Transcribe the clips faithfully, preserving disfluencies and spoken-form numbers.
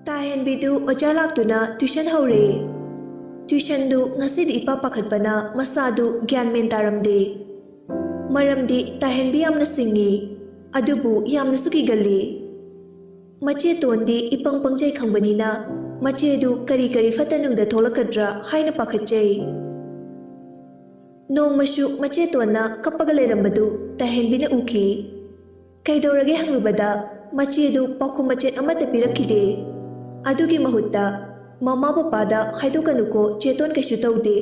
ꯇꯥꯍꯦꯟꯕꯤꯗꯨ ꯑꯣꯖꯥ ꯂꯥꯛꯇꯨꯅ ꯇ꯭ꯌꯨꯁꯟ ꯍꯧꯔꯦ꯫ ꯇ꯭ꯌꯨꯁꯟꯗꯨ ꯉꯁꯤꯗꯤ ꯏꯄꯥ ꯄꯥꯈꯠꯄꯅ ꯃꯁꯥꯗꯨ ꯒ꯭ꯌꯥꯟ ꯃꯦꯟ ꯇꯥꯔꯝꯗꯦ꯫ ꯃꯔꯝꯗꯤ ꯇꯥꯍꯦꯟꯕꯤ ꯌꯥꯝꯅ ꯁꯤꯡꯉꯤ, ꯑꯗꯨꯕꯨ ꯌꯥꯝꯅꯁꯨ ꯀꯤꯒꯜꯂꯤ꯫ ꯃꯆꯦꯇꯣꯟꯗꯤ ꯏꯄꯪ ꯄꯪꯖꯩ ꯈꯪꯕꯅꯤꯅ ꯃꯆꯦꯗꯨ ꯀꯔꯤ ꯀꯔꯤ ꯐꯠꯇ ꯅꯨꯡꯗ ꯊꯣꯛꯂꯛꯀꯗ꯭ꯔꯥ ꯍꯥꯏꯅ ꯄꯥꯈꯠꯆꯩ꯫ ꯅꯣꯡꯃꯁꯨ ꯃꯆꯦꯇꯣꯟꯅ ꯀꯞꯄꯒ ꯂꯩꯔꯝꯕꯗꯨ ꯇꯥꯍꯦꯟꯕꯤꯅ ꯎꯈꯤ꯫ ꯀꯩꯗꯧꯔꯒꯦ ꯍꯪꯂꯨꯕꯗ ꯃꯆꯦꯗꯨ ꯄꯥꯎꯈꯨꯝ ꯃꯆꯦꯠ ꯑꯃꯠꯇ ꯄꯤꯔꯛꯈꯤꯗꯦ꯫ ꯑꯗꯨꯒꯤ ꯃꯍꯨꯠꯇ "ꯃꯃꯥ ꯄꯄꯥꯗ ꯍꯥꯏꯗꯣꯛꯀꯅꯨꯀꯣ, ꯆꯦꯇꯣꯟ ꯀꯩꯁꯨ ꯇꯧꯗꯦ"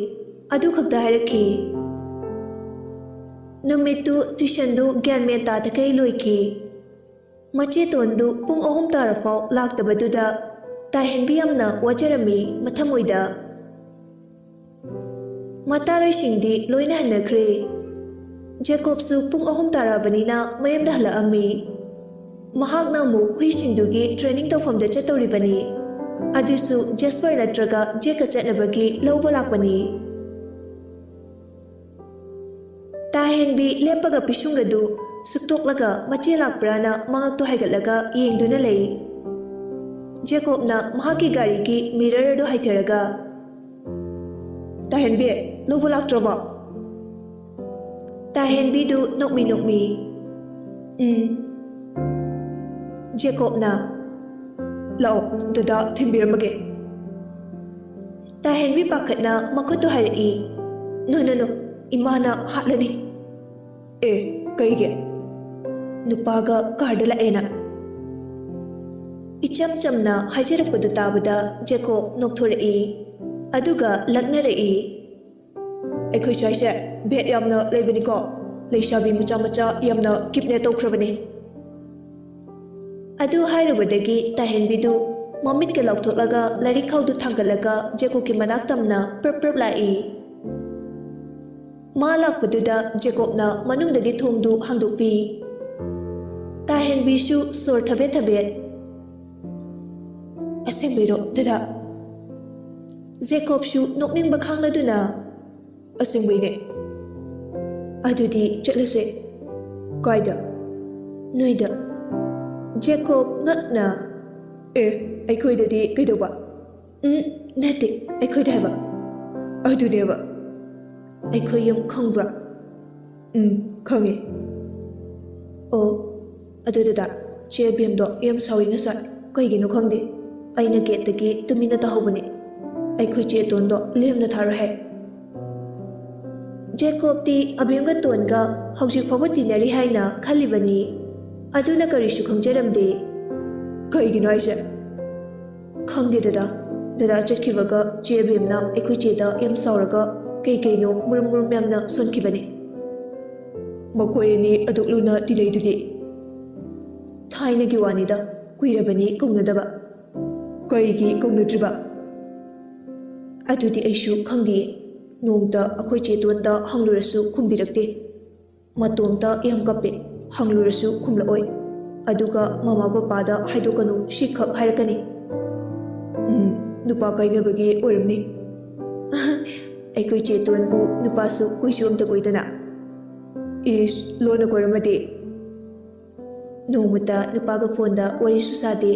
ꯑꯗꯨ ꯈꯛꯇ ꯍꯥꯏꯔꯛꯈꯤ꯫ ꯅꯨꯃꯤꯠꯇꯨ ꯇ꯭ꯌꯨꯁꯟꯗꯨ ꯒ꯭ꯌꯥꯟ ꯃꯦꯟ ꯇꯥꯗꯈꯩ ꯂꯣꯏꯈꯤ꯫ ꯃꯆꯦꯇꯣꯟꯗꯨ ꯄꯨꯡ ꯑꯍꯨꯝ ꯇꯥꯔꯐꯥꯎ ꯂꯥꯛꯇꯕꯗꯨꯗ ꯇꯥꯍꯦꯟꯕꯤ ꯌꯥꯝꯅ ꯋꯥꯖꯔꯝꯃꯤ ꯃꯊꯃꯣꯏꯗ꯫ ꯃꯇꯥꯔꯣꯏꯁꯤꯡꯗꯤ ꯂꯣꯏꯅ ꯍꯟꯅꯈ꯭ꯔꯦ꯫ ꯖꯦꯀꯣꯕꯁꯨ ꯄꯨꯡ ꯑꯍꯨꯝ ꯇꯥꯔꯛꯑꯕꯅꯤꯅ ꯃꯌꯨꯝꯗ ꯍꯜꯂꯛꯑꯝꯃꯤ꯫ ꯃꯍꯥꯛꯅ ꯑꯃꯨꯛ ꯍꯨꯏꯁꯤꯡꯗꯨꯒꯤ ꯇ꯭ꯔꯦꯅꯤꯡ ꯇꯧꯐꯝꯗ ꯆꯠꯇꯧꯔꯤꯕꯅꯤ꯫ ꯑꯗꯨꯁꯨ ꯖꯦꯁꯄꯔ ꯅꯠꯇ꯭ꯔꯒ ꯖꯦꯛꯀ ꯆꯠꯅꯕꯒꯤ ꯂꯧꯕ ꯂꯥꯛꯄꯅꯤ꯫ ꯇꯥꯍꯦꯟꯕꯤ ꯂꯦꯞꯄꯒ ꯄꯤꯁꯨꯡꯒꯗꯨ ꯁꯨꯛꯇꯣꯛꯂꯒ ꯃꯆꯦ ꯂꯥꯛꯄ꯭ꯔꯥꯅ ꯃꯉꯛꯇꯨ ꯍꯥꯏꯒꯠꯂꯒ ꯌꯦꯡꯗꯨꯅ ꯂꯩ꯫ ꯖꯦꯀꯣꯕꯅ ꯃꯍꯥꯛꯀꯤ ꯒꯥꯔꯤꯒꯤ ꯃꯤꯔꯔ ꯑꯗꯨ ꯍꯥꯏꯊꯔꯒ, "ꯇꯥꯍꯦꯟꯕꯤ, ꯂꯧꯕ ꯂꯥꯛꯇ꯭ꯔꯕꯣ?" ꯇꯥꯍꯦꯟꯕꯤꯗꯨ ꯅꯣꯛꯃꯤ ꯅꯣꯛꯃꯤ, "ꯎꯝ꯫" ꯖꯦꯀꯣꯕꯅ, "ꯂꯥꯛꯑꯣ, ꯗꯗꯥ ꯊꯤꯟꯕꯤꯔꯝꯃꯒꯦ꯫" ꯇꯥꯍꯦꯟꯕꯤ ꯄꯥꯈꯠꯅ ꯃꯈꯨꯠꯇꯨ ꯍꯥꯏꯔꯛꯏ, "ꯅꯣ, ꯅꯣ, ꯅꯣ, ꯏꯃꯥꯅ ꯍꯥꯠꯂꯅꯤ꯫" "ꯑꯦ, ꯀꯩꯒꯤ?" "ꯅꯨꯄꯥꯒ ꯀꯥꯔꯗ ꯂꯥꯛꯑꯦꯅ꯫" ꯏꯆꯝ ꯆꯝꯅ ꯍꯥꯏꯖꯔꯛꯄꯗꯨ ꯇꯥꯕꯗ ꯖꯦꯀꯣꯕ ꯅꯣꯛꯊꯣꯔꯛꯏ, ꯑꯗꯨꯒ ꯂꯛꯅꯔꯛꯏ꯫ "ꯑꯩꯈꯣꯏ ꯁ꯭ꯋꯥꯏꯁꯦ ꯚꯦꯠ ꯌꯥꯝꯅ ꯂꯩꯕꯅꯤꯀꯣ, ꯂꯩꯁꯥꯕꯤ ꯃꯆꯥ ꯃꯆꯥ ꯌꯥꯝꯅ ꯀꯤꯗꯅꯦꯞ ꯇꯧꯈ꯭ꯔꯕꯅꯤ꯫" ꯑꯗꯨ ꯍꯥꯏꯔꯨꯕꯗꯒꯤ ꯇꯥꯍꯦꯟꯕꯤꯗꯨ ꯃꯃꯤꯠꯀ ꯂꯥꯎꯊꯣꯛꯂꯒ ꯂꯥꯏꯔꯤꯛꯈꯥꯎꯗꯨ ꯊꯥꯡꯒꯠꯂꯒ ꯖꯦꯀꯣꯕꯀꯤ ꯃꯅꯥꯛ ꯇꯝꯅ ꯄ꯭ꯔꯞ ꯄ꯭ꯔꯞ ꯂꯥꯛꯏ꯫ ꯃꯥ ꯂꯥꯛꯄꯗꯨꯗ ꯖꯦꯀꯣꯕꯅ ꯃꯅꯨꯡꯗꯒꯤ ꯊꯣꯡꯗꯨ ꯍꯥꯡꯗꯣꯛꯄꯤ꯫ ꯇꯥꯍꯦꯟꯕꯤꯁꯨ ꯁꯣꯔ ꯊꯕꯦꯠ ꯊꯕꯦꯠ꯫ "ꯑꯁꯦꯡꯕꯩꯔꯣ, ꯗꯗꯥ?" ꯖꯦꯀꯣꯕꯁꯨ ꯅꯣꯛꯅꯤꯡꯕ ꯈꯥꯡꯂꯗꯨꯅ, "ꯑꯁꯦꯡꯕꯩꯅꯦ꯫" "ꯑꯗꯨꯗꯤ ꯆꯠꯂꯁꯦ꯫" "ꯀꯥꯏꯗ?" "ꯅꯣꯏꯗ꯫" ꯖꯦꯀꯣꯕ ꯉꯛꯅ, ꯑꯦ, ꯑꯩꯈꯣꯏꯗꯗꯤ ꯀꯩꯗꯧꯕ? ꯎꯝ, ꯅꯠꯇꯦ, ꯑꯩꯈꯣꯏꯗ ꯍꯥꯏꯕ꯫ ꯑꯗꯨꯅꯦꯕ꯫ ꯑꯩꯈꯣꯏ ꯌꯨꯝ ꯈꯪꯕ꯭ꯔꯥ? ꯎꯝ, ꯈꯪꯉꯦ꯫ ꯑꯣ, ꯑꯗꯨ ꯗꯗꯥ, ꯆꯦ ꯑꯕꯦꯝꯗꯣ ꯌꯥꯝ ꯁꯥꯎꯏ ꯉꯁꯥꯏ꯫ ꯀꯩꯒꯤꯅꯣ ꯈꯪꯗꯦ꯫ ꯑꯩꯅ ꯒꯦꯠꯇꯒꯤ ꯇꯨꯃꯤꯟꯅ ꯇꯥꯍꯧꯕꯅꯦ꯫ ꯑꯩꯈꯣꯏ ꯆꯦ ꯇꯣꯟꯗꯣ ꯂꯦꯝꯅ ꯊꯥꯔꯣꯏ ꯍꯥꯏ꯫ ꯖꯦꯀꯣꯕꯇꯤ ꯑꯕꯦꯝꯒ ꯇꯣꯟꯒ ꯍꯧꯖꯤꯛ ꯐꯥꯎꯕ ꯇꯤꯟꯅꯔꯤ ꯍꯥꯏꯅ ꯈꯜꯂꯤꯕꯅꯤ꯫ ꯑꯗꯨꯅ ꯀꯔꯤꯁꯨ ꯈꯪꯖꯔꯝꯗꯦ꯫ ꯀꯩꯒꯤꯅꯣ ꯍꯥꯏꯁꯦ? ꯈꯪꯗꯦ ꯗꯗꯥ꯫ ꯗꯗꯥ ꯆꯠꯈꯤꯕꯒ ꯆꯦ ꯑꯕꯦꯝꯅ ꯑꯩꯈꯣꯏ ꯆꯦꯗ ꯌꯥꯝ ꯁꯥꯎꯔꯒ ꯀꯩ ꯀꯩꯅꯣ ꯃꯨꯔꯨꯝ ꯃꯨꯔꯨꯝ ꯌꯥꯝꯅ ꯁꯣꯟꯈꯤꯕꯅꯤ꯫ ꯃꯈꯣꯏ ꯑꯅꯤ ꯑꯗꯨꯛ ꯂꯨꯅ ꯇꯤꯟꯅꯩꯗꯨꯗꯤ? ꯊꯥꯏꯅꯒꯤ ꯋꯥꯅꯤꯗ, ꯀꯨꯏꯔꯕꯅꯤ ꯀꯧꯅꯗꯕ꯫ ꯀꯩꯒꯤ ꯀꯧꯅꯗ꯭ꯔꯤꯕ? ꯑꯗꯨꯗꯤ ꯑꯩꯁꯨ ꯈꯪꯗꯦ꯫ ꯅꯣꯡꯇ ꯑꯩꯈꯣꯏ ꯆꯦ ꯇꯣꯟꯗ ꯍꯪꯂꯨꯔꯁꯨ ꯈꯨꯝꯕꯤꯔꯛꯇꯦ꯫ ꯃꯇꯣꯝꯇ ꯌꯥꯝ ꯀꯞꯄꯦ, ꯍꯪꯂꯨꯔꯁꯨ ꯈꯨꯝꯂꯛꯑꯣꯏ꯫ ꯑꯗꯨꯒ ꯃꯃꯥ ꯕꯕꯥꯗ ꯍꯥꯏꯗꯣꯛꯀꯅꯨ ꯁꯤꯈꯛ ꯍꯥꯏꯔꯛꯀꯅꯤ꯫ ꯎꯝ, ꯅꯨꯄꯥ ꯀꯥꯏꯅꯕꯒꯤ ꯑꯣꯏꯔꯝꯅꯤ꯫ ꯑꯩꯈꯣꯏ ꯆꯦ ꯇꯣꯟꯕꯨ ꯅꯨꯄꯥꯁꯨ ꯀꯣꯏꯁꯨ ꯑꯝꯇ ꯀꯣꯏꯗꯅ꯫ ꯏꯁ, ꯂꯣꯟꯅ ꯀꯣꯏꯔꯝꯃꯗꯤ? ꯅꯣꯡꯃꯇ ꯅꯨꯄꯥꯒ ꯐꯣꯟꯗ ꯋꯥꯔꯤꯁꯨ ꯁꯥꯗꯦ,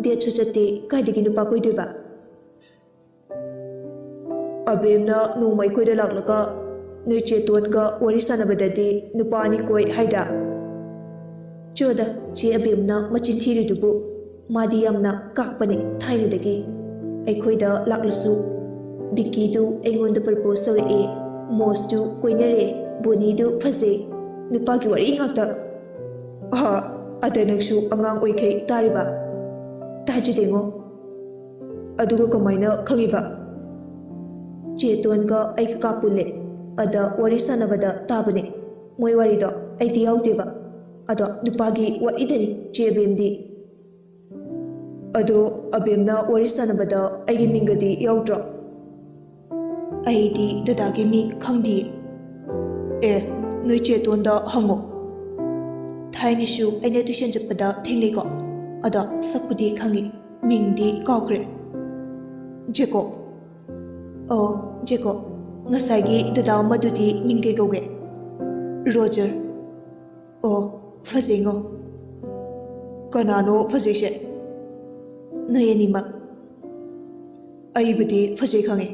ꯗꯦꯠꯁꯨ ꯆꯠꯇꯦ, ꯀꯥꯏꯗꯒꯤ ꯅꯨꯄꯥ ꯀꯣꯏꯗꯣꯏꯕ? ꯑꯕꯦꯝꯅ ꯅꯣꯡꯃ ꯑꯩꯈꯣꯏꯗ ꯂꯥꯛꯂꯒ ꯅꯣꯏ ꯆꯦ ꯇꯣꯟꯒ ꯋꯥꯔꯤ ꯁꯥꯟꯅꯕꯗꯗꯤ ꯅꯨꯄꯥ ꯑꯅꯤ ꯀꯣꯏ ꯍꯥꯏꯗ꯫ ꯆꯣꯗ, ꯆꯦ ꯑꯕꯦꯝꯅ ꯃꯆꯤꯟ ꯊꯤꯔꯤꯗꯨꯕꯨ꯫ ꯃꯥꯗꯤ ꯌꯥꯝꯅ ꯀꯥꯛꯄꯅꯦ ꯊꯥꯏꯅꯗꯒꯤ꯫ ꯑꯩꯈꯣꯏꯗ ꯂꯥꯛꯂꯁꯨ ꯕꯤꯀꯤꯗꯨ ꯑꯩꯉꯣꯟꯗ ꯄ꯭ꯔꯄꯣꯁ ꯇꯧꯔꯛꯑꯦ, ꯃꯣꯁꯇꯨ ꯀꯣꯏꯅꯔꯦ, ꯕꯣꯅꯤꯗꯨ ꯐꯖꯩ, ꯅꯨꯄꯥꯒꯤ ꯋꯥꯔꯤ ꯉꯥꯛꯇ꯫ ꯑꯍ, ꯑꯗ ꯅꯪꯁꯨ ꯑꯉꯥꯡ ꯑꯣꯏꯈꯩ ꯇꯥꯔꯤꯕ? ꯇꯥꯖꯗꯦꯉꯣ꯫ ꯑꯗꯨꯒ ꯀꯃꯥꯏꯅ ꯈꯪꯉꯤꯕ? ꯆꯦ ꯇꯣꯟꯒ ꯑꯩꯒ ꯀꯥ ꯄꯨꯜꯂꯦ, ꯑꯗ ꯋꯥꯔꯤ ꯁꯥꯟꯅꯕꯗ ꯇꯥꯕꯅꯦ꯫ ꯃꯣꯏ ꯋꯥꯔꯤꯗꯣ ꯑꯩꯗꯤ ꯌꯥꯎꯗꯦꯕ꯫ ꯑꯗꯣ ꯅꯨꯄꯥꯒꯤ ꯋꯥꯔꯤꯗꯅꯤ ꯆꯦ ꯑꯕꯦꯝꯗꯤ꯫ ꯑꯗꯣ ꯑꯕꯦꯝꯅ ꯋꯥꯔꯤ ꯁꯥꯟꯅꯕꯗ ꯑꯩꯒꯤ ꯃꯤꯡꯒꯗꯤ ꯌꯥꯎꯗ꯭ꯔꯣ? ꯑꯩꯗꯤ ꯗꯗꯥꯒꯤ ꯃꯤꯡ ꯈꯪꯗꯤꯌꯦ꯫ ꯑꯦ, ꯅꯣꯏ ꯆꯦ ꯇꯣꯟꯗ ꯍꯪꯉꯣ꯫ ꯊꯥꯏꯅꯁꯨ ꯑꯩꯅ ꯇꯨꯏꯁꯟ ꯆꯠꯄꯗ ꯊꯦꯡꯅꯩꯀꯣ꯫ ꯑꯗꯣ ꯁꯛꯄꯨꯗꯤ ꯈꯪꯉꯤ, ꯃꯤꯡꯗꯤ ꯀꯥꯎꯈ꯭ꯔꯦ꯫ ꯖꯦꯀꯣ꯫ ꯑꯣ, ꯖꯦꯀꯣ꯫ ꯉꯁꯥꯏꯒꯤ ꯗꯗꯥ ꯑꯃꯗꯨꯗꯤ ꯃꯤꯡ ꯀꯩ ꯀꯧꯒꯦ? ꯔꯣꯖꯔ꯫ ꯑꯣ, ꯐꯖꯩꯉꯣ꯫ ꯀꯅꯥꯅꯣ ꯐꯖꯩꯁꯦ? ꯅꯣꯏ ꯑꯅꯤꯃꯛ꯫ ꯑꯩꯕꯨꯗꯤ ꯐꯖꯩ ꯈꯪꯉꯦ,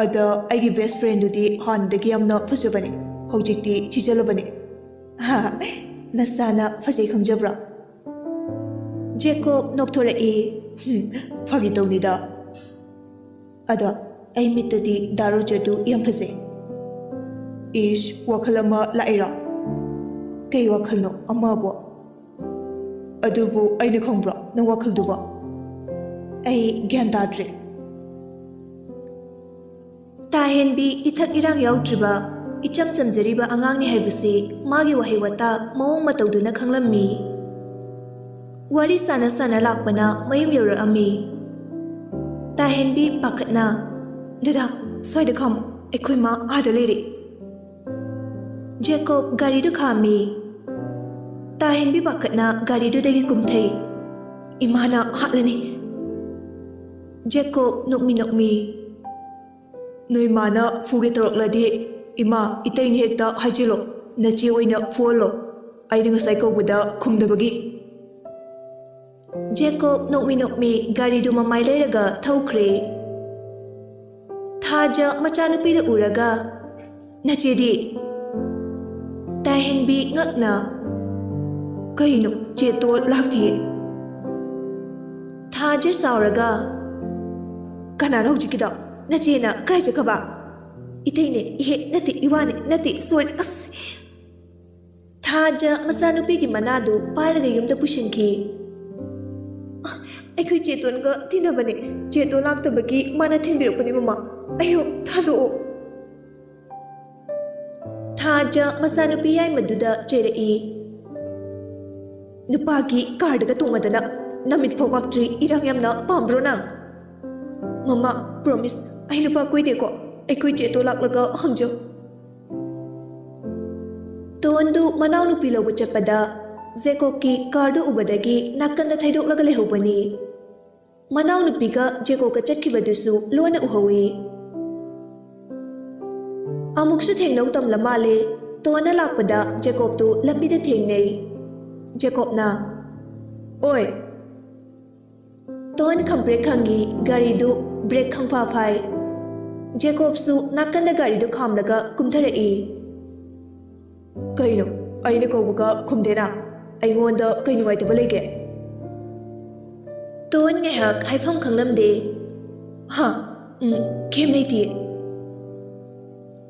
ꯑꯗ ꯑꯩꯒꯤ ꯕꯦꯁ ꯐ꯭ꯔꯦꯟꯗꯨꯗꯤ ꯍꯥꯟꯅꯗꯒꯤ ꯌꯥꯝꯅ ꯐꯖꯕꯅꯦ, ꯍꯧꯖꯤꯛꯇꯤ ꯊꯤꯖꯤꯜꯂꯕꯅꯦ꯫ ꯅꯁꯥꯅ ꯐꯖꯩ ꯈꯪꯖꯕ꯭ꯔꯣ? ꯖꯦꯀꯣꯕ ꯅꯣꯛꯊꯣꯔꯛꯏ꯫ "ꯍꯨꯝ, ꯐꯥꯒꯤ ꯇꯧꯅꯤꯗ꯫ ꯑꯗꯣ ꯑꯩ ꯃꯤꯠꯇꯗꯤ ꯗꯥ ꯔꯣꯖꯔꯗꯨ ꯌꯥꯝ ꯐꯖꯩ꯫" "ꯏꯁ, ꯋꯥꯈꯜ ꯑꯃ ꯂꯥꯛꯏꯔꯣ?" "ꯀꯩ ꯋꯥꯈꯜꯅꯣ ꯑꯃꯕꯣ?" "ꯑꯗꯨꯕꯨ ꯑꯩꯅ ꯈꯪꯕ꯭ꯔꯣ ꯅꯪ ꯋꯥꯈꯜꯗꯨꯕꯣ?" "ꯑꯩ ꯒ꯭ꯌꯥꯟ ꯇꯥꯗ꯭ꯔꯦ꯫" ꯇꯥꯍꯦꯟꯕꯤ ꯏꯊꯛ ꯏꯔꯥꯡ ꯌꯥꯎꯗ꯭ꯔꯤꯕ, ꯏꯆꯝ ꯆꯝꯖꯔꯤꯕ ꯑꯉꯥꯡꯅꯤ ꯍꯥꯏꯕꯁꯤ ꯃꯥꯒꯤ ꯋꯥꯍꯩ ꯋꯥꯇꯥ ꯃꯑꯣꯡ ꯃꯇꯧꯗꯨꯅ ꯈꯪꯂꯝꯃꯤ꯫ ꯋꯥꯔꯤ ꯁꯥꯟꯅ ꯁꯥꯟꯅ ꯂꯥꯛꯄꯅ ꯃꯌꯨꯝ ꯌꯧꯔꯛꯑꯝꯃꯤ꯫ ꯇꯥꯍꯦꯟꯕꯤ ꯄꯥꯈꯠꯅ, "ꯗꯗꯥ, ꯁ꯭ꯋꯥꯏꯗ ꯈꯥꯝꯃꯨ, ꯑꯩꯈꯣꯏ ꯃꯥ ꯑꯥꯗ ꯂꯩꯔꯦ꯫" ꯖꯦꯀꯣꯕ ꯒꯥꯔꯤꯗꯨ ꯈꯥꯝꯃꯤ꯫ ꯇꯥꯍꯦꯟꯕꯤ ꯄꯥꯈꯠꯅ ꯒꯥꯔꯤꯗꯨꯗꯒꯤ ꯀꯨꯝꯊꯩ꯫ "ꯏꯃꯥꯅ ꯍꯥꯠꯂꯅꯤ꯫" ꯖꯦꯀꯣꯕ ꯅꯣꯛꯃꯤ ꯅꯣꯛꯃꯤ, "ꯅꯣꯏ ꯃꯥꯅ ꯐꯨꯒꯦ ꯇꯧꯔꯛꯂꯗꯤ, ꯏꯃꯥ, ꯏꯇꯩꯅ ꯍꯦꯛꯇ ꯍꯥꯏꯖꯤꯜꯂꯣ, ꯅꯆꯦ ꯑꯣꯏꯅ ꯐꯨꯍꯜꯂꯣ, ꯑꯩꯅ ꯉꯁꯥꯏ ꯀꯧꯕꯗ ꯈꯨꯝꯗꯕꯒꯤ꯫" ꯖꯦꯀꯣꯕ ꯅꯣꯛꯃꯤ ꯅꯣꯛꯃꯤ ꯒꯥꯔꯤꯗꯨ ꯃꯃꯥꯏ ꯂꯩꯔꯒ ꯊꯧꯈ꯭ꯔꯦ꯫ ꯊꯥꯖ ꯃꯆꯥꯅꯨꯄꯤꯗ ꯎꯔꯒ, "ꯅꯆꯦꯗꯤ?" ꯇꯥꯍꯦꯟꯕꯤ ꯉꯛꯅ, "ꯀꯩꯅꯣ, ꯆꯦꯇꯣꯟ ꯂꯥꯛꯇꯤꯌꯦ?" ꯊꯥꯖ ꯁꯥꯎꯔꯒ, "ꯀꯅꯥꯅꯣ ꯍꯧꯖꯤꯛꯀꯤꯗꯣ? ꯅꯆꯦꯅ ꯀꯗꯥꯏ ꯆꯠꯈ꯭ꯔꯕ?" "ꯏꯇꯩꯅꯦ, ꯏꯍꯦ, ꯅꯠꯇꯦ, ꯏꯋꯥꯅꯦ, ꯅꯠꯇꯦ, ꯁꯣꯏꯔꯦ, ꯑꯁ!" ꯊꯥꯖ ꯃꯆꯥꯅꯨꯄꯤꯒꯤ ꯃꯅꯥꯗꯨ ꯄꯥꯏꯔꯒ ꯌꯨꯝꯗ ꯄꯨꯁꯤꯟꯈꯤ꯫ "ꯑ, ꯑꯩꯈꯣꯏ ꯆꯦꯇꯣꯟꯒ ꯇꯤꯟꯅꯕꯅꯦ꯫ ꯆꯦꯇꯣꯟ ꯂꯥꯛꯇꯕꯒꯤ ꯃꯥꯅ ꯊꯤꯟꯕꯤꯔꯛꯄꯅꯦ, ꯃꯃꯥ꯫ ꯑꯩꯌꯣ, ꯊꯥꯗꯣꯛꯑꯣ꯫" ꯊꯥꯖ ꯃꯆꯥꯅꯨꯄꯤ ꯌꯥꯏꯃꯗꯨꯗ ꯆꯩꯔꯛꯏ꯫ "ꯅꯨꯄꯥꯒꯤ ꯀꯥꯔꯗꯒ ꯇꯣꯡꯉꯗꯅ ꯅꯃꯤꯠ ꯐꯥꯎ ꯄꯥꯛꯇ꯭ꯔꯤ, ꯏꯔꯥꯡ ꯌꯥꯝꯅ ꯄꯥꯝꯕ꯭ꯔꯣ ꯅꯪ?" "ꯃꯃꯥ, ꯄ꯭ꯔꯣꯃꯤꯁ, ꯑꯩ ꯅꯨꯄꯥ ꯀꯣꯏꯗꯦꯀꯣ꯫ ꯑꯩꯈꯣꯏ ꯆꯦꯇꯣꯟ ꯂꯥꯛꯂꯒ ꯍꯪꯖꯧ꯫" ꯇꯣꯟꯗꯨ ꯃꯅꯥꯎꯅꯨꯄꯤ ꯂꯧꯕ ꯆꯠꯄꯗ ꯖꯦꯀꯣꯕꯀꯤ ꯀꯥꯔꯗꯨ ꯎꯕꯗꯒꯤ ꯅꯥꯀꯟꯗ ꯊꯩꯗꯣꯛꯂꯒ ꯂꯩꯍꯧꯕꯅꯤ꯫ ꯃꯅꯥꯎꯅꯨꯄꯤꯒ ꯖꯦꯀꯣꯕꯀ ꯆꯠꯈꯤꯕꯗꯨꯁꯨ ꯂꯣꯟꯅ ꯎꯍꯧꯏ꯫ ꯑꯃꯨꯛꯁꯨ ꯊꯦꯡꯅꯧ ꯇꯝꯂ ꯃꯥꯜꯂꯦ꯫ ꯇꯣꯟꯅ ꯂꯥꯛꯄꯗ ꯖꯦꯀꯣꯕꯇꯨ ꯂꯝꯕꯤꯗ ꯊꯦꯡꯅꯩ꯫ ꯖꯦꯀꯣꯕꯅ, "ꯑꯣꯏ, ꯇꯣꯟ ꯈꯪꯄ꯭ꯔꯦꯛ ꯈꯪꯉꯤ, ꯒꯥꯔꯤꯗꯨ ꯕ꯭ꯔꯦꯛ ꯈꯪꯐꯥ ꯐꯥꯏ꯫ ꯖꯦꯀꯣꯕꯁꯨ ꯅꯥꯀꯟꯗ ꯒꯥꯔꯤꯗꯨ ꯈꯥꯝꯂꯒ ꯀꯨꯝꯊꯔꯛꯏ꯫ "ꯀꯩꯅꯣ? ꯑꯩꯅ ꯀꯧꯕꯒ ꯈꯨꯝꯗꯦꯅ꯫ ꯑꯩꯉꯣꯟꯗ ꯀꯩ ꯅꯨꯡꯉꯥꯏꯇꯕ ꯂꯩꯒꯦ?" ꯇꯣꯟ ꯉꯥꯏꯍꯥꯛ ꯍꯥꯏꯐꯝ ꯈꯪꯂꯝꯗꯦ꯫ "ꯍꯥ? ꯎꯝ, ꯀꯩꯝ ꯂꯩꯇꯤꯌꯦ꯫"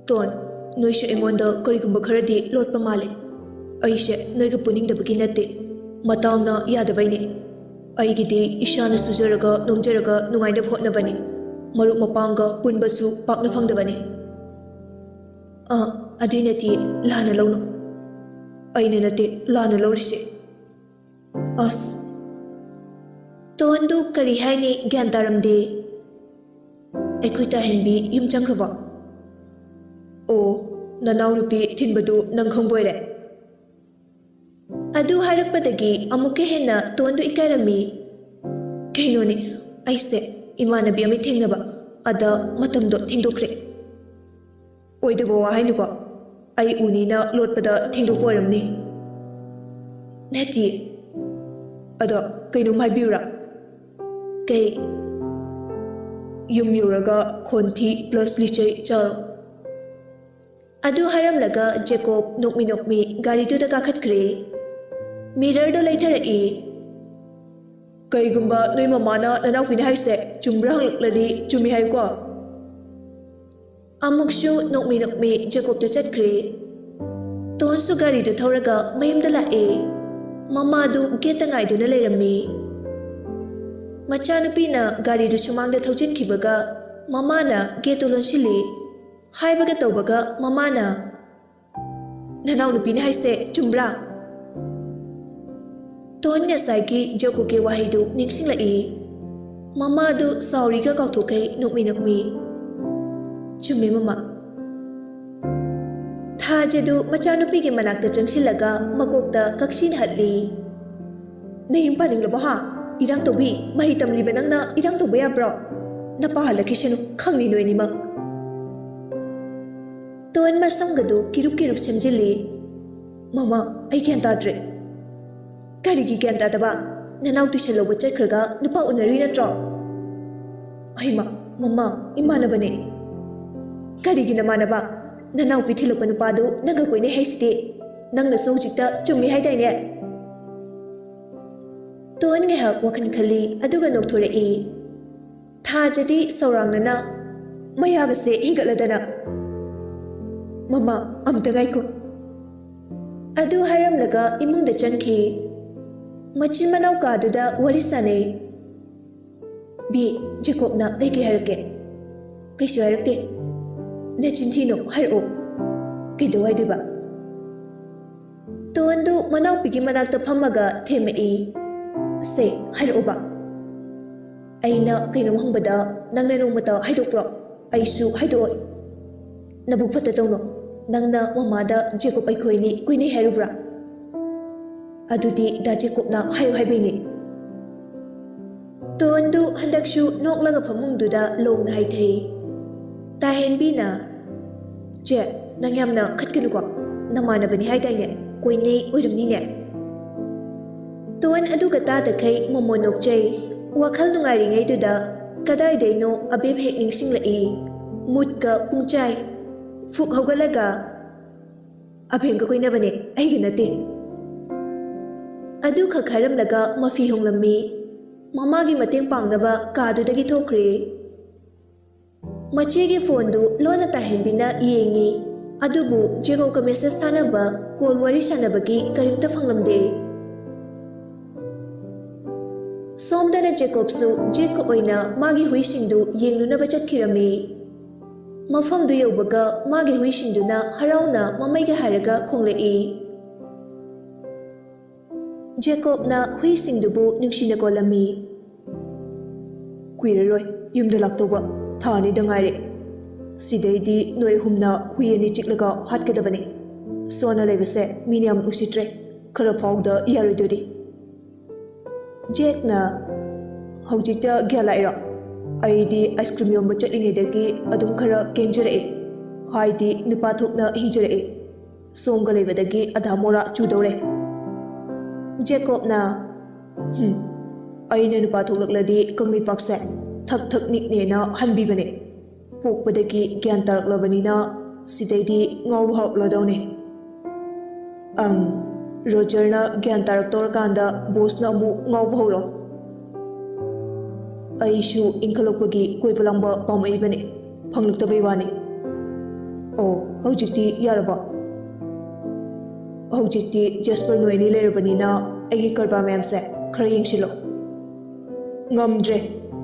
"ꯇꯣꯟ, ꯅꯣꯏꯁꯦ ꯑꯩꯉꯣꯟꯗ ꯀꯔꯤꯒꯨꯝꯕ ꯈꯔꯗꯤ ꯂꯣꯠꯄ ꯃꯥꯜꯂꯦ꯫ ꯑꯩꯁꯦ ꯅꯣꯏꯒ ꯄꯨꯅꯤꯡꯗꯕꯒꯤ ꯅꯠꯇꯦ, ꯃꯇꯥꯡꯅ ꯌꯥꯗꯕꯩꯅꯦ꯫ ꯑꯩꯒꯤꯗꯤ ꯏꯁꯥꯅ ꯁꯨꯖꯔꯒ ꯅꯣꯝꯖꯔꯒ ꯅꯨꯡꯉꯥꯏꯅꯕ ꯍꯣꯠꯅꯕꯅꯤ꯫ ꯃꯔꯨꯞ ꯃꯄꯥꯡꯒ ꯄꯨꯟꯕꯁꯨ ꯄꯥꯛꯅ ꯐꯪꯗꯕꯅꯤ꯫" "ꯑꯥ, ꯑꯗꯨꯏ ꯅꯠꯇꯦ, ꯂꯥꯟꯅ ꯂꯧꯅꯨ꯫ ꯑꯩꯅ ꯅꯠꯇꯦ ꯂꯥꯟꯅ ꯂꯧꯔꯤꯁꯦ꯫" ꯑꯁ꯫ ꯇꯣꯟꯗꯨ ꯀꯔꯤ ꯍꯥꯏꯅꯤ ꯒ꯭ꯌꯥꯟ ꯇꯥꯔꯝꯗꯦ꯫ "ꯑꯩꯈꯣꯏ ꯇꯥꯍꯟꯕꯤ ꯌꯨꯝ ꯆꯪꯈ꯭ꯔꯕꯣ?" "ꯑꯣ, ꯅꯅꯥꯎꯅꯨꯄꯤ ꯊꯤꯟꯕꯗꯨ ꯅꯪ ꯈꯪꯕꯣꯏꯔꯦ?" ꯑꯗꯨ ꯍꯥꯏꯔꯛꯄꯗꯒꯤ ꯑꯃꯨꯛꯀ ꯍꯦꯟꯅ ꯇꯣꯟꯗꯨ ꯏꯀꯥꯏꯔꯝꯃꯤ꯫ "ꯀꯩꯅꯣꯅꯦ, ꯑꯩꯁꯦ ꯏꯃꯥꯟꯅꯕꯤ ꯑꯃ ꯊꯦꯡꯅꯕ, ꯑꯗ ꯃꯇꯝꯗꯣ ꯊꯦꯡꯗꯣꯛꯈ꯭ꯔꯦ꯫" "ꯑꯣꯏꯗꯕ ꯋꯥ ꯍꯥꯏꯅꯨꯀꯣ꯫ ꯑꯩ ꯎꯅꯤꯅ ꯂꯣꯠꯄꯗ ꯊꯦꯡꯗꯣꯛꯄ ꯑꯣꯏꯔꯝꯅꯤ꯫" "ꯅꯠꯇꯤꯌꯦ꯫ ꯑꯗꯣ ꯀꯩꯅꯣꯝ ꯍꯥꯏꯕꯤꯌꯨꯔꯥ?" "ꯀꯩ?" "ꯌꯨꯝ ꯌꯧꯔꯒ ꯈꯣꯟꯊꯤ ꯄ꯭ꯂꯁ ꯂꯤꯆꯩ ꯆꯥꯔꯣ꯫" ꯑꯗꯨ ꯍꯥꯏꯔꯝꯂꯒ ꯖꯦꯀꯣꯕ ꯅꯣꯛꯃꯤ ꯅꯣꯛꯃꯤ ꯒꯥꯔꯤꯗꯨꯗ ꯀꯥꯈꯠꯈ꯭ꯔꯦ꯫ ꯃꯤꯔꯔꯗꯣ ꯂꯩꯊꯔꯛꯏ꯫ "ꯀꯩꯒꯨꯝꯕ ꯅꯣꯏ ꯃꯃꯥꯅ ꯅꯅꯥꯎꯄꯤꯅ ꯍꯥꯏꯁꯦ ꯆꯨꯝꯕ꯭ꯔꯥ ꯍꯪꯂꯛꯂꯗꯤ ꯆꯨꯝꯃꯤ ꯍꯥꯏꯌꯨꯀꯣ꯫" ꯑꯃꯨꯛꯁꯨ ꯅꯣꯛꯃꯤ ꯅꯣꯛꯃꯤ ꯖꯦꯀꯣꯕꯇ ꯆꯠꯈ꯭ꯔꯦ꯫ ꯇꯣꯟꯁꯨ ꯒꯥꯔꯤꯗꯨ ꯊꯧꯔꯒ ꯃꯌꯨꯝꯗ ꯂꯥꯛꯑꯦ꯫ ꯃꯃꯥꯗꯨ ꯒꯦꯠꯇ ꯉꯥꯏꯗꯨꯅ ꯂꯩꯔꯝꯃꯤ꯫ ꯃꯆꯥꯅꯨꯄꯤꯅ ꯒꯥꯔꯤꯗꯨ ꯁꯨꯃꯥꯡꯗ ꯊꯧꯖꯤꯟꯈꯤꯕꯒ ꯃꯃꯥꯅ ꯒꯦꯠꯇꯨ ꯂꯣꯟꯁꯤꯜꯂꯤ꯫ ꯍꯥꯏꯕꯒ ꯇꯧꯕꯒ ꯃꯃꯥꯅ, "ꯅꯅꯥꯎꯅꯨꯄꯤꯅ ꯍꯥꯏꯁꯦ ꯆꯨꯝꯕ꯭ꯔꯥ?" ꯇꯣꯟ ꯉꯁꯥꯏꯒꯤ ꯖꯦꯀꯣꯕꯀꯤ ꯋꯥꯍꯩꯗꯨ ꯅꯤꯡꯁꯤꯡꯂꯛꯏ꯫ ꯃꯃꯥꯗꯨ ꯁꯥꯎꯔꯤꯒ ꯀꯥꯎꯊꯣꯛꯈꯩ ꯅꯣꯛꯃꯤ ꯅꯣꯛꯃꯤ꯫ "ꯆꯨꯝꯃꯤ ꯃꯃꯥ꯫" ꯊꯥꯖꯗꯨ ꯃꯆꯥꯅꯨꯄꯤꯒꯤ ꯃꯅꯥꯛꯇ ꯆꯪꯁꯤꯜꯂꯒ ꯃꯀꯣꯛꯇ ꯀꯛꯁꯤꯅ ꯍꯠꯂꯤ꯫ "ꯅꯌꯨꯝ ꯄꯥꯅꯤꯡꯂꯕꯣ ꯍꯥ? ꯏꯔꯥꯡ ꯇꯧꯕꯤ, ꯃꯍꯩ ꯇꯝꯂꯤꯕ ꯅꯪꯅ ꯏꯔꯥꯡ ꯇꯧꯕ ꯌꯥꯕ꯭ꯔꯣ? ꯅꯄꯥ ꯍꯜꯂꯛꯈꯤꯁꯅꯨ, ꯈꯪꯅꯤ ꯅꯣꯏ ꯑꯅꯤꯃꯛ꯫" ꯇꯣꯟ ꯃꯁꯝꯒꯗꯨ ꯀꯤꯔꯨꯞ ꯀꯤꯔꯨꯞ ꯁꯦꯝꯖꯤꯜꯂꯤ꯫ "ꯃꯃꯥ, ꯑꯩ ꯒ꯭ꯌꯥꯟ ꯇꯥꯗ꯭ꯔꯦ꯫" "ꯀꯔꯤꯒꯤ ꯒ꯭ꯌꯥꯟ ꯇꯥꯗꯕ? ꯅꯅꯥꯎ ꯇꯨꯏꯁꯟ ꯂꯧꯕ ꯆꯠꯈ꯭ꯔꯒ ꯅꯨꯄꯥ ꯎꯅꯔꯨꯏ ꯅꯠꯇ꯭ꯔꯣ? ꯑꯩꯃ, ꯃꯃꯥ, ꯏꯃꯥꯟꯅꯕꯅꯦ꯫ ꯀꯔꯤꯒꯤ ꯅꯃꯥꯟꯅꯕ? ꯅꯅꯥꯎꯄꯤ ꯊꯤꯜꯂꯛꯄ ꯅꯨꯄꯥꯗꯨ ꯅꯪꯒ ꯀꯣꯏꯅꯩ ꯍꯥꯏꯁꯤꯗꯤ꯫ ꯅꯪꯅꯁꯨ ꯍꯧꯖꯤꯛꯇ ꯆꯨꯝꯃꯤ ꯍꯥꯏꯗꯥꯏꯅꯦ? ꯇꯣꯟ ꯉꯥꯏꯍꯥꯛ ꯋꯥꯈꯜ ꯈꯜꯂꯤ, ꯑꯗꯨꯒ ꯅꯣꯛꯊꯣꯔꯛꯏ꯫ ꯊꯥꯖꯗꯤ ꯁꯧꯔꯥꯡꯅꯅ ꯃꯌꯥꯒꯁꯦ ꯍꯤꯒꯠꯂꯗꯅ꯫ ꯃꯃꯥ, ꯑꯝꯇ ꯉꯥꯏꯈꯣ꯫ ꯑꯗꯨ ꯍꯥꯏꯔꯝꯂꯒ ꯏꯃꯨꯡꯗ ꯆꯪꯈꯤ꯫ ꯃꯆꯤꯟ ꯃꯅꯥꯎ ꯀꯥꯗꯨꯗ ꯋꯥꯔꯤ ꯁꯥꯟꯅꯩ꯫ ꯕꯤ, ꯖꯦꯀꯣꯕꯅ ꯀꯩꯀꯩ ꯍꯥꯏꯔꯛꯀꯦ? ꯀꯩꯁꯨ ꯍꯥꯏꯔꯛꯇꯦ꯫ ꯅꯆꯤꯟ ꯊꯤꯅꯣ, ꯍꯥꯏꯔꯛꯑꯣ꯫ ꯀꯩꯗꯧ ꯍꯥꯏꯗꯣꯏꯕ? ꯇꯣꯟꯗꯨ ꯃꯅꯥꯎꯄꯤꯒꯤ ꯃꯅꯥꯛꯇ ꯐꯝꯃꯒ ꯊꯦꯝꯃꯛꯏ꯫ ꯁꯦ, ꯍꯥꯏꯔꯛꯑꯣꯕ꯫ ꯑꯩꯅ ꯀꯩꯅꯣꯝ ꯍꯪꯕꯗ ꯅꯪꯅ ꯅꯣꯡꯃꯇ ꯍꯥꯏꯗꯣꯛꯄ꯭ꯔꯣ? ꯑꯩꯁꯨ ꯍꯥꯏꯗꯣꯛꯑꯣꯏ꯫ ꯅꯕꯨꯛ ꯐꯠꯇ ꯇꯧꯅꯣ꯫ ꯅꯪꯅ ꯃꯃꯥꯗ ꯖꯦꯀꯣꯕ ꯑꯩꯈꯣꯏꯅꯤ ꯀꯨꯏꯅꯩ ꯍꯥꯏꯔꯨꯕ꯭ꯔꯥ? ꯑꯗꯨꯗꯤ ꯗꯥ ꯖꯦꯀꯣꯕꯅ ꯍꯥꯏꯌꯨ ꯍꯥꯏꯕꯩꯅꯤ꯫ ꯇꯣꯟꯗꯨ ꯍꯟꯗꯛꯁꯨ ꯅꯣꯛꯂꯒ ꯐꯃꯨꯡꯗꯨꯗ ꯂꯣꯡꯅ ꯍꯥꯏꯊꯩ꯫ ꯇꯥꯍꯦꯟꯕꯤꯅ, "ꯆꯦ, ꯅꯪ ꯌꯥꯝꯅ ꯈꯠꯀꯅꯨꯀꯣ꯫ ꯅꯃꯥꯟꯅꯕꯅꯤ ꯍꯥꯏꯗꯥꯏꯅꯦ? ꯀꯣꯏꯅꯩ ꯑꯣꯏꯔꯝꯅꯤꯅꯦ?" ꯇꯣꯟ ꯑꯗꯨꯒ ꯇꯥꯗꯈꯩ ꯃꯣꯃꯣ ꯅꯣꯛꯆꯩ꯫ ꯋꯥꯈꯜ ꯅꯨꯡꯉꯥꯏꯔꯤꯉꯩꯗꯨꯗ ꯀꯗꯥꯏꯗꯩꯅꯣ ꯑꯕꯦꯝ ꯍꯦꯛ ꯅꯤꯡꯁꯤꯡꯂꯛꯏ꯫ ꯃꯨꯠꯀ ꯄꯨꯡꯆꯥꯏ꯫ ꯐꯨꯛ ꯍꯧꯒꯠꯂꯒ, "ꯑꯕꯦꯝꯒ ꯀꯣꯏꯅꯕꯅꯦ, ꯑꯩꯒ ꯅꯠꯇꯦ"꯫ ꯑꯗꯨꯈꯛ ꯍꯥꯏꯔꯝꯂꯒ ꯃꯐꯤ ꯍꯣꯡꯂꯝꯃꯤ꯫ ꯃꯃꯥꯒꯤ ꯃꯇꯦꯡ ꯄꯥꯡꯅꯕ ꯀꯥꯗꯨꯗꯒꯤ ꯊꯣꯛꯈ꯭ꯔꯦ꯫ ꯃꯆꯦꯒꯤ ꯐꯣꯟꯗꯨ ꯂꯣꯟꯅ ꯇꯥꯍꯦꯟꯕꯤꯅ ꯌꯦꯡꯉꯤ꯫ ꯑꯗꯨꯕꯨ ꯖꯦꯀꯣꯕꯀ ꯃꯦꯁꯦꯖ ꯊꯥꯅꯕ, ꯀꯣꯜ ꯋꯥꯔꯤ ꯁꯥꯟꯅꯕꯒꯤ ꯀꯔꯤꯝꯇ ꯐꯪꯂꯝꯗꯦ꯫ ꯁꯣꯝꯗꯅ ꯖꯦꯀꯣꯕꯁꯨ ꯖꯦꯛꯀ ꯑꯣꯏꯅ ꯃꯥꯒꯤ ꯍꯨꯏꯁꯤꯡꯗꯨ ꯌꯦꯡꯂꯨꯅꯕ ꯆꯠꯈꯤꯔꯝꯃꯤ꯫ ꯃꯐꯝꯗꯨ ꯌꯧꯕꯒ ꯃꯥꯒꯤ ꯍꯨꯏꯁꯤꯡꯗꯨꯅ ꯍꯔꯥꯎꯅ ꯃꯃꯩꯒ ꯍꯥꯏꯔꯒ ꯈꯣꯡꯂꯛꯏ꯫ ꯖꯦꯀꯣꯕꯅ ꯍꯨꯏꯁꯤꯡꯗꯨꯕꯨ ꯅꯨꯡꯁꯤꯅ ꯀꯣꯜꯂꯝꯃꯤ꯫ "ꯀꯨꯏꯔꯔꯣꯏ ꯌꯨꯝꯗ ꯂꯥꯛꯇꯧꯕ, ꯊꯥ ꯑꯅꯤꯗ ꯉꯥꯏꯔꯦ꯫ ꯁꯤꯗꯩꯗꯤ ꯅꯣꯏ ꯑꯍꯨꯝꯅ ꯍꯨꯏ ꯑꯅꯤ ꯆꯤꯛꯂꯒ ꯍꯥꯠꯀꯗꯕꯅꯤ꯫ ꯁꯣꯟꯅ ꯂꯩꯕꯁꯦ ꯃꯤꯅ ꯌꯥꯝ ꯎꯁꯤꯠꯇ꯭ꯔꯦ꯫ ꯈꯔ ꯐꯥꯎꯗ ꯌꯥꯔꯣꯏꯗꯣꯔꯤ"꯫ ꯖꯦꯛꯅ, "ꯍꯧꯖꯤꯛꯇ ꯒ꯭ꯌꯥꯟ ꯂꯥꯛꯏꯔꯣ? ꯑꯩꯗꯤ ꯑꯥꯏꯁ ꯀ꯭ꯔꯤꯝ ꯌꯣꯟꯕ ꯆꯠꯂꯤꯉꯩꯗꯒꯤ ꯑꯗꯨꯝ ꯈꯔ ꯀꯦꯡꯖꯔꯛꯑꯦ꯫ ꯍꯥꯏꯗꯤ ꯅꯨꯄꯥ ꯊꯣꯛꯅ ꯍꯤꯡꯖꯔꯛꯑꯦ꯫ ꯁꯣꯝꯒ ꯂꯩꯕꯗꯒꯤ ꯑꯙꯥ ꯃꯣꯔꯥ ꯆꯨꯗꯧꯔꯦ"꯫ ꯖꯦꯀꯣꯕꯅ, ꯍꯨꯝ, ꯑꯩꯅ ꯅꯨꯄꯥ ꯊꯣꯛꯂꯛꯂꯗꯤ ꯀꯪꯂꯩꯄꯥꯛꯁꯦ ꯊꯛ ꯊꯛ ꯅꯤꯛꯅꯦꯅ ꯍꯟꯕꯤꯕꯅꯦ꯫ ꯄꯣꯛꯄꯗꯒꯤ ꯒ꯭ꯌꯥꯟ ꯇꯥꯔꯛꯂꯕꯅꯤꯅ ꯁꯤꯗꯩꯗꯤ ꯉꯥꯎꯕ ꯍꯧꯔꯛꯂꯗꯧꯅꯦ꯫ ꯑꯪ, ꯔꯣꯖꯔꯅ ꯒ꯭ꯌꯥꯟ ꯇꯥꯔꯛꯇꯧꯔꯀꯥꯟꯗ ꯕꯣꯁꯅ ꯑꯃꯨꯛ ꯉꯥꯎꯕ ꯍꯧꯔꯣ꯫ ꯑꯩꯁꯨ ꯏꯟꯈꯠꯂꯛꯄꯒꯤ ꯀꯣꯏꯕ ꯂꯥꯡꯕ ꯄꯥꯝꯃꯛꯏꯕꯅꯦ, ꯐꯪꯂꯛꯇꯕꯩ ꯋꯥꯅꯤ꯫ ꯑꯣ, ꯍꯧꯖꯤꯛꯇꯤ ꯌꯥꯔꯕꯣ? ꯍꯧꯖꯤꯛꯇꯤ ꯖꯦꯁꯄꯔ ꯅꯣꯏ ꯑꯅꯤ ꯂꯩꯔꯕꯅꯤꯅ ꯑꯩꯒꯤ ꯀꯔꯕꯥꯔ ꯃꯌꯥꯝꯁꯦ ꯈꯔ ꯌꯦꯡꯁꯤꯜꯂꯣ꯫ ꯉꯝꯗ꯭ꯔꯦ,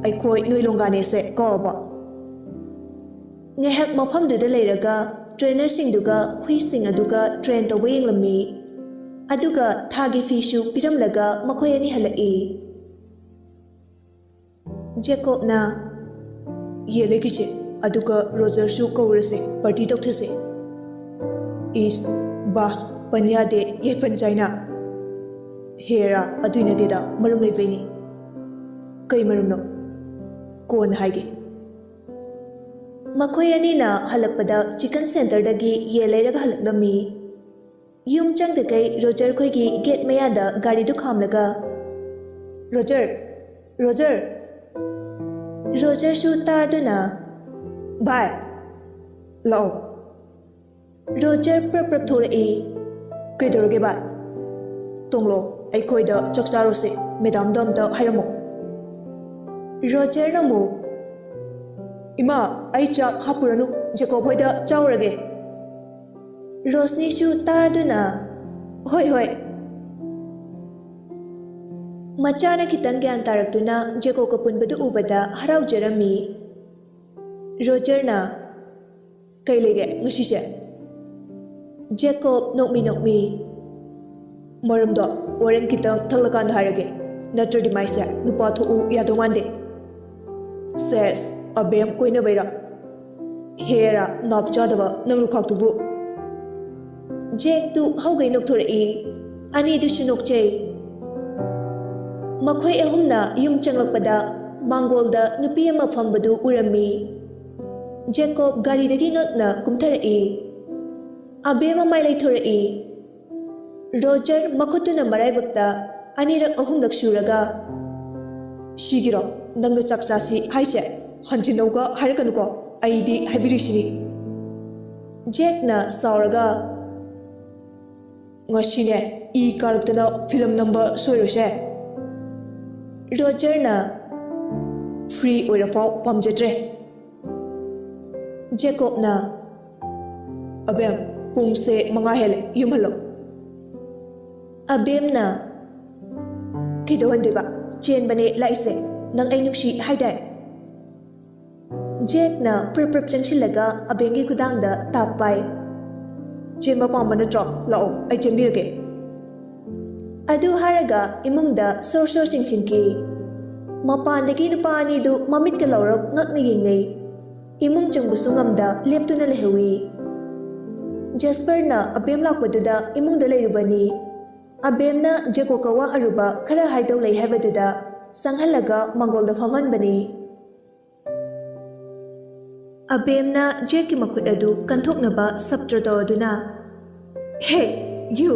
ꯑꯩꯈꯣꯏ ꯅꯣꯏ ꯂꯣꯡꯒꯥꯅꯦꯁꯦ ꯀꯥꯎꯔꯕꯣ? ꯉꯥꯏꯍꯥꯛ ꯃꯐꯝꯗꯨꯗ ꯂꯩꯔꯒ ꯇ꯭ꯔꯦꯅꯔꯁꯤꯡꯗꯨꯒ ꯍꯨꯏꯁꯤꯡ ꯑꯗꯨꯒ ꯇ꯭ꯔꯦꯟ ꯇꯧꯕ ꯌꯦꯡꯂꯝꯃꯤ꯫ ꯑꯗꯨꯒ ꯊꯥꯒꯤ ꯐꯤꯁꯨ ꯄꯤꯔꯝꯂꯒ ꯃꯈꯣꯏ ꯑꯅꯤ ꯍꯜꯂꯛꯏ꯫ ꯖꯦꯀꯣꯕꯅ, "ꯌꯦꯜꯂꯦ ꯀꯤꯆꯦ, ꯑꯗꯨꯒ ꯔꯣꯖꯔꯁꯨ ꯀꯧꯔꯁꯦ, ꯄꯥꯔꯇꯤ ꯇꯧꯊꯁꯦ꯫" "ꯏꯁ, ꯕꯥ, ꯄꯟ ꯌꯥꯗꯦ, ꯌꯥꯏꯐꯟ ꯆꯥꯏꯅ꯫" "ꯍꯦꯔꯥ, ꯑꯗꯨꯏ ꯅꯠꯇꯦꯗ, ꯃꯔꯝ ꯂꯩꯕꯩꯅꯤ꯫" "ꯀꯩ ꯃꯔꯝꯅꯣ?" "ꯀꯣꯟꯅ ꯍꯥꯏꯒꯦ꯫" ꯃꯈꯣꯏ ꯑꯅꯤꯅ ꯍꯜꯂꯛꯄꯗ ꯆꯤꯀꯟ ꯁꯦꯟꯇꯔꯗꯒꯤ ꯌꯦꯟ ꯂꯩꯔꯒ ꯍꯜꯂꯛꯂꯝꯃꯤ꯫ ꯌꯨꯝ ꯆꯪꯗ꯭ꯔꯤꯉꯩ ꯔꯣꯖꯔ ꯈꯣꯏꯒꯤ ꯒꯦꯠ ꯃꯌꯥꯗ ꯒꯥꯔꯤꯗꯨ ꯈꯥꯝꯂꯒ, "ꯔꯣꯖꯔ! ꯔꯣꯖꯔ!" ꯔꯣꯖꯔꯁꯨ ꯇꯥꯗꯨꯅ, "ꯚꯥꯏ, ꯂꯥꯛꯑꯣ꯫" ꯔꯣꯖꯔ ꯄ꯭ꯔꯞ ꯄ꯭ꯔꯞ ꯊꯣꯔꯛꯏ꯫ "ꯀꯩꯗꯧꯔꯒꯦ ꯚꯥꯏ?" "ꯇꯣꯡꯂꯣ, ꯑꯩꯈꯣꯏꯗ ꯆꯥꯛ ꯆꯥꯔꯨꯁꯦ, ꯃꯦꯗꯥꯝꯗ ꯑꯝꯇ ꯍꯥꯏꯔꯝꯃꯣ꯫" ꯔꯣꯖꯔꯅ ꯑꯃꯨꯛ, "ꯏꯃꯥ, ꯑꯩ ꯆꯥꯛ ꯍꯥꯞꯄꯨꯔꯅꯨ, ꯖꯦꯀꯣꯕ ꯍꯣꯏꯗ ꯆꯥꯎꯔꯒꯦ꯫" ꯔꯣꯁꯅꯤꯁꯨ ꯇꯥꯗꯨꯅ, "ꯍꯣꯏ, ꯍꯣꯏ꯫" ꯃꯆꯥꯅ ꯈꯤꯇꯪ ꯒ꯭ꯌꯥꯟ ꯇꯥꯔꯛꯇꯨꯅ ꯖꯦꯀꯣꯕꯀ ꯄꯨꯟꯕꯗꯨ ꯎꯕꯗ ꯍꯔꯥꯎꯖꯔꯝꯃꯤ꯫ ꯔꯣꯖꯔꯅ, "ꯀꯩ ꯂꯩꯒꯦ ꯉꯁꯤꯁꯦ?" ꯖꯦꯀꯣꯕ ꯅꯣꯛꯃꯤ ꯅꯣꯛꯃꯤ, "ꯃꯔꯝꯗꯣ ꯍꯣꯔꯦꯟ ꯈꯤꯇꯪ ꯊꯛꯂꯀꯥꯟꯗ ꯍꯥꯏꯔꯒꯦ, ꯅꯠꯇ꯭ꯔꯗꯤ ꯃꯥꯏꯁꯦ ꯅꯨꯄꯥ ꯊꯣꯛꯎ ꯌꯥꯗꯧ ꯃꯥꯟꯗꯦ꯫" "ꯁꯦꯁ, ꯑꯕꯦꯝ ꯀꯣꯏꯅꯕꯩꯔꯣ? ꯍꯦꯔꯥ, ꯅꯥꯞ ꯆꯥꯗꯕ ꯅꯪ ꯂꯨꯈꯥꯛꯇꯨꯕꯨ!" ꯖꯦꯛꯇꯨ ꯍꯧꯒꯩ ꯅꯣꯛꯊꯣꯔꯛꯏ꯫ ꯑꯅꯤꯗꯨꯁꯨ ꯅꯣꯛꯆꯩ꯫ ꯃꯈꯣꯏ ꯑꯍꯨꯝꯅ ꯌꯨꯝ ꯆꯪꯂꯛꯄꯗ ꯃꯥꯡꯒꯣꯜꯗ ꯅꯨꯄꯤ ꯑꯃ ꯐꯝꯕꯗꯨ ꯎꯔꯝꯃꯤ꯫ ꯖꯦꯀꯣꯕ ꯒꯥꯔꯤꯗꯒꯤ ꯉꯛꯅ ꯀꯨꯝꯊꯔꯛꯏ꯫ ꯑꯕꯦꯝꯃ ꯃꯥꯏ ꯂꯩꯊꯣꯔꯛꯏ꯫ ꯔꯣꯖꯔ ꯃꯈꯨꯠꯇꯨꯅ ꯃꯔꯥꯏꯕꯛꯇ ꯑꯅꯤꯔꯛ ꯑꯍꯨꯝꯂꯛ ꯁꯨꯔꯒ, "ꯁꯤꯒꯤꯔꯣ ꯅꯪꯅ ꯆꯥꯛ ꯆꯥꯁꯤ ꯍꯥꯏꯁꯦ? ꯍꯟꯖꯤꯟꯅꯧꯒ ꯍꯥꯏꯔꯛꯀꯅꯨꯀꯣ, ꯑꯩꯗꯤ ꯍꯥꯏꯕꯤꯔꯤꯁꯤꯅꯤ꯫" ꯖꯦꯛꯅ ꯁꯥꯎꯔꯒ, "ꯉꯁꯤꯅꯦ ꯏ ꯀꯥꯔꯛꯇꯅ ꯐꯤꯂꯝ ꯅꯝꯕ ꯁꯣꯏꯔꯣꯏꯁꯦ꯫" ꯔꯣꯖꯔꯅ, "ꯐ꯭ꯔꯤ ꯑꯣꯏꯔꯐꯥꯎ ꯄꯥꯝꯖꯗ꯭ꯔꯦ꯫" ꯖꯦꯀꯣꯕꯅ, "ꯑꯕꯦꯝ, ꯄꯨꯡꯁꯦ ꯃꯉꯥ ꯍꯦꯜꯂꯦ, ꯌꯨꯝ ꯍꯜꯂꯣ꯫" ꯑꯕꯦꯝꯅ, "ꯀꯩꯗꯧꯍꯟꯗꯣꯏꯕ? ꯆꯦꯟꯕꯅꯦ ꯂꯥꯛꯏꯁꯦ꯫ ꯅꯪ ꯑꯩ ꯅꯨꯡꯁꯤ ꯍꯥꯏꯗꯥꯏ?" ꯖꯦꯛꯅ ꯄ꯭ꯔꯞ ꯄ꯭ꯔꯞ ꯆꯪꯁꯤꯜꯂꯒ ꯑꯕꯦꯝꯒꯤ ꯈꯨꯗꯥꯡꯗ ꯇꯥꯛ ꯄꯥꯏ꯫ "ꯆꯦꯟꯕ ꯄꯥꯝꯕ ꯅꯠꯇ꯭ꯔꯣ? ꯂꯥꯛꯑꯣ, ꯑꯩ ꯆꯦꯟꯕꯤꯔꯒꯦ꯫" ꯑꯗꯨ ꯍꯥꯏꯔꯒ ꯏꯃꯨꯡꯗ ꯁꯣꯔ ꯁꯣꯔ ꯆꯤꯡꯁꯤꯟꯈꯤ꯫ ꯃꯄꯥꯟꯗꯒꯤ ꯅꯨꯄꯥ ꯑꯅꯤꯗꯨ ꯃꯃꯤꯠꯀ ꯂꯧꯔꯞ ꯉꯛꯅ ꯌꯦꯡꯅꯩ꯫ ꯏꯃꯨꯡ ꯆꯪꯕꯁꯨ ꯉꯝꯗ ꯂꯦꯞꯇꯨꯅ ꯂꯩꯍꯧꯏ꯫ ꯖꯦꯁꯄꯔꯅ ꯑꯕꯦꯝ ꯂꯥꯛꯄꯗꯨꯗ ꯏꯃꯨꯡꯗ ꯂꯩꯔꯨꯕꯅꯤ꯫ ꯑꯕꯦꯝꯅ ꯖꯦꯀꯣꯕꯀ ꯋꯥ ꯑꯔꯨꯕ ꯈꯔ ꯍꯥꯏꯗꯧ ꯂꯩ ꯍꯥꯏꯕꯗꯨꯗ ꯆꯪꯍꯜꯂꯒ ꯃꯥꯡꯒꯣꯜꯗ ꯐꯝꯍꯟꯕꯅꯤ꯫ ꯑꯕꯦꯝꯅ ꯖꯦꯛꯀꯤ ꯃꯈꯨꯠ ꯑꯗꯨ ꯀꯟꯊꯣꯛꯅꯕ ꯁꯞꯇ꯭ꯔ ꯇꯧꯗꯨꯅ, "ꯍꯦ, ꯌꯨ,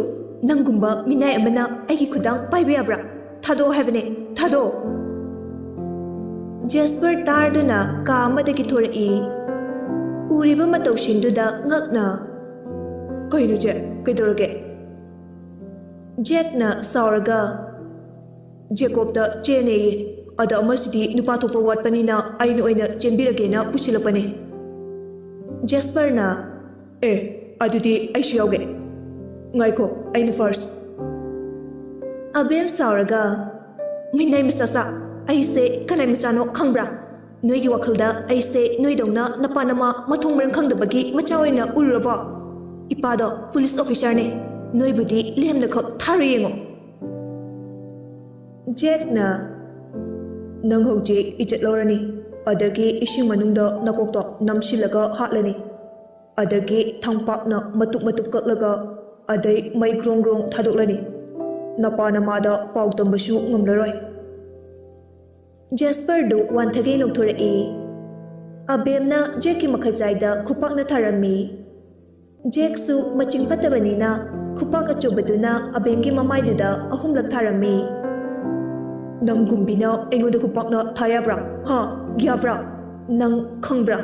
ꯅꯪꯒꯨꯝꯕ ꯃꯤꯅꯥꯏ ꯑꯃꯅ ꯑꯩꯒꯤ ꯈꯨꯗꯥꯡ ꯄꯥꯏꯕ ꯌꯥꯕ꯭ꯔꯥ? ꯊꯥꯗꯣꯛꯑꯣ ꯍꯥꯏꯕꯅꯦ, ꯊꯥꯗꯣꯛꯑꯣ!" ꯖꯦꯁꯄꯔ ꯇꯥꯔꯗꯨꯅ ꯀꯥ ꯑꯃꯗꯒꯤ ꯊꯣꯔꯛꯏ꯫ ꯎꯔꯤꯕ ꯃꯇꯧꯁꯤꯡꯗꯨꯗ ꯉꯛꯅ, "ꯀꯩꯅꯣ ꯖꯦꯛ, ꯀꯩꯗꯧꯔꯒꯦ?" ꯖꯦꯛꯅ ꯁꯥꯎꯔꯒ, "ꯖꯦꯀꯣꯕꯇ ꯆꯦꯟꯅꯦꯌꯦ꯫ ꯑꯗ ꯑꯃꯁꯤꯗꯤ ꯅꯨꯄꯥ ꯊꯣꯛꯄ ꯋꯥꯠꯄꯅꯤꯅ ꯑꯩꯅ ꯑꯣꯏꯅ ꯆꯦꯟꯕꯤꯔꯒꯦꯅ ꯄꯨꯁꯤꯜꯂꯛꯄꯅꯦ꯫" ꯖꯦꯁꯄꯔꯅ, "ꯑꯦ, ꯑꯗꯨꯗꯤ ꯑꯩꯁꯨ ꯌꯥꯎꯒꯦ꯫ ꯉꯥꯏꯈꯣ, ꯑꯩꯅ ꯐꯥꯔꯁ꯫" ꯑꯕꯦꯝ ꯁꯥꯎꯔꯒ, "ꯃꯤꯅꯥꯏ ꯃꯆꯥ ꯁꯥ, ꯑꯩꯁꯦ ꯀꯅꯥꯏ ꯃꯆꯥꯅꯣ ꯈꯪꯕ꯭ꯔꯥ? ꯅꯣꯏꯒꯤ ꯋꯥꯈꯜꯗ ꯑꯩꯁꯦ ꯅꯣꯏꯗꯧꯅ ꯅꯄꯥ ꯅꯃꯥ ꯃꯊꯣꯡ ꯃꯔꯝ ꯈꯪꯗꯕꯒꯤ ꯃꯆꯥ ꯑꯣꯏꯅ ꯎꯔꯨꯔꯕꯣ? ꯏꯄꯥꯗꯣ ꯄꯨꯂꯤꯁ ꯑꯣꯐꯤꯁꯥꯔꯅꯦ, ꯅꯣꯏꯕꯨꯗꯤ ꯂꯦꯝꯅꯈꯛ ꯊꯥꯔ ꯌꯦꯡꯉꯣ꯫" ꯖꯦꯛꯅ, "ꯅꯪ ꯍꯧꯖꯤꯛ ꯏꯖꯠ ꯂꯧꯔꯅꯤ, ꯑꯗꯒꯤ ꯏꯁꯤꯡ ꯃꯅꯨꯡꯗ ꯅꯀꯣꯛꯇꯣ ꯅꯝꯁꯤꯜꯂꯒ ꯍꯥꯠꯂꯅꯤ, ꯑꯗꯒꯤ ꯊꯥꯡꯄꯥꯛꯅ ꯃꯇꯨꯞ ꯃꯇꯨꯞ ꯀꯛꯂꯒ, ꯑꯗꯩ ꯃꯩ ꯒ꯭ꯔꯣꯡ ꯒ꯭ꯔꯣꯡ ꯊꯥꯗꯣꯛꯂꯅꯤ꯫ ꯅꯄꯥ ꯅꯃꯥꯗ ꯄꯥꯎ ꯇꯝꯕꯁꯨ ꯉꯝꯂꯔꯣꯏ꯫" ꯖꯦꯁꯄꯔꯗꯨ ꯋꯥꯟꯊꯒꯩ ꯅꯣꯛꯊꯣꯔꯛꯏ꯫ ꯑꯕꯦꯝꯅ ꯖꯦꯛꯀꯤ ꯃꯈꯖꯥꯏꯗ ꯈꯨꯄꯥꯛꯅ ꯊꯥꯔꯝꯃꯤ꯫ ꯖꯦꯛꯁꯨ ꯃꯆꯤꯡ ꯐꯠꯇꯕꯅꯤꯅ ꯈꯨꯄꯥꯛ ꯑꯆꯧꯕꯗꯨꯅ ꯑꯕꯦꯝꯒꯤ ꯃꯃꯥꯏꯗꯨꯗ ꯑꯍꯨꯝꯂꯛ ꯊꯥꯔꯝꯃꯤ꯫ "ꯅꯪ ꯒꯨꯝꯕꯤꯅ ꯑꯩꯉꯣꯟꯗ ꯈꯨꯄꯥꯛꯅ ꯊꯥ ꯌꯥꯕ꯭ꯔꯥ? ꯍꯥ? ꯌꯥꯕ꯭ꯔꯥ? ꯅꯪ ꯈꯪꯕ꯭ꯔꯥ?"